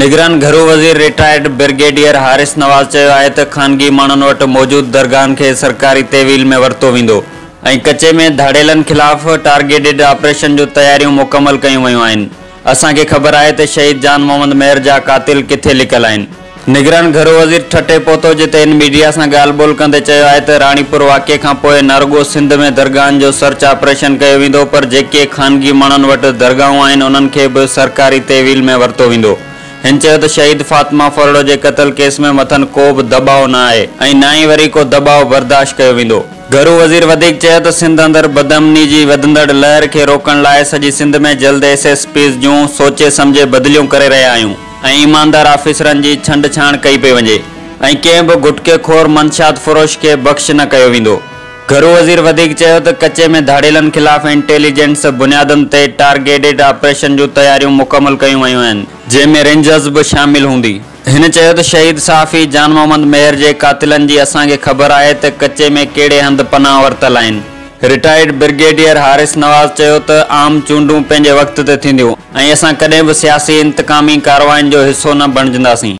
نگران گهرو وزير رٽائرڊ برگيڊيئر حارث نواز چيو آهي ته خانگي ماڻهن وٽ موجود درگاهن کي سرڪاري تحويل ۾ ورتو ويندو ۽ ڪچي ۾ ڌاڙيلن خلاف ٽارگيٽڊ آپريشن جون تياريون مڪمل ڪيون ويون آهن، اسان کي خبر آهي ته شهيد جان محمد مهر جا قاتل ڪٿي لڪل آهن. نگران گهرو وزير ٺٽي پهتو جتي هن ميڊيا سان ڳالهه ٻولهه ڪندي چيو آهي ته راڻيپور واقعي کان پوء نه رڳو سنڌ ۾ درگاهن جو سرچ آپريشن ڪيو ويندو پر جيڪي خانگي ماڻهن وٽ درگاهون آهن انهن کي به سرڪاري تحويل ۾ ورتو ويندو. هن چيو ته شهيد فاطمه ڦرڙو جي قتل ڪيس ۾ مٿن ڪو به دٻاء نه آهي ۽ نه ئي وري ڪو دٻاء برداشت ڪيو ويندو. گهرو وزير وڌيڪ چيو ته سنڌ اندر بدامني جي وڌندڙ لهر کي روڪڻ لاء سڄي سنڌ ۾ جلد ايس ايس پيز جون سوچي سمجهي بدليون ڪري رهيا آهيون. ۽ ايماندار آفيسرن جي ڇنڊ ڇاڻ ڪئي پئي وڃي ۽ ڪنهن به گٽڪي خور منشيات فروش کي بخش نه ڪيو ويندو. گهرو وزير وڌيڪ چيو ته ڪچي ۾ ڌاڙيلن خلاف انٽيليجنس بنيادن تي ٽارگيٽڊ آپريشن جون تياريون مڪمل ڪيون ويون آهن جنهن ۾ رينجرز به شامل هوندي. هن چيو ته شهيد صحافي جان محمد مهر جي قاتلن جي اسان کي خبر آهي ته ڪچي ۾ ڪهڙي هنڌ پناهه ورتل آهن. رٽائرڊ برگيڊيئر حارث نواز چيو ته عام چونڊون پنهنجي وقت تي ٿينديون ۽ اسان ڪڏهن به سياسي انتقامي ڪاررواين جو حصو نه بڻجنداسين.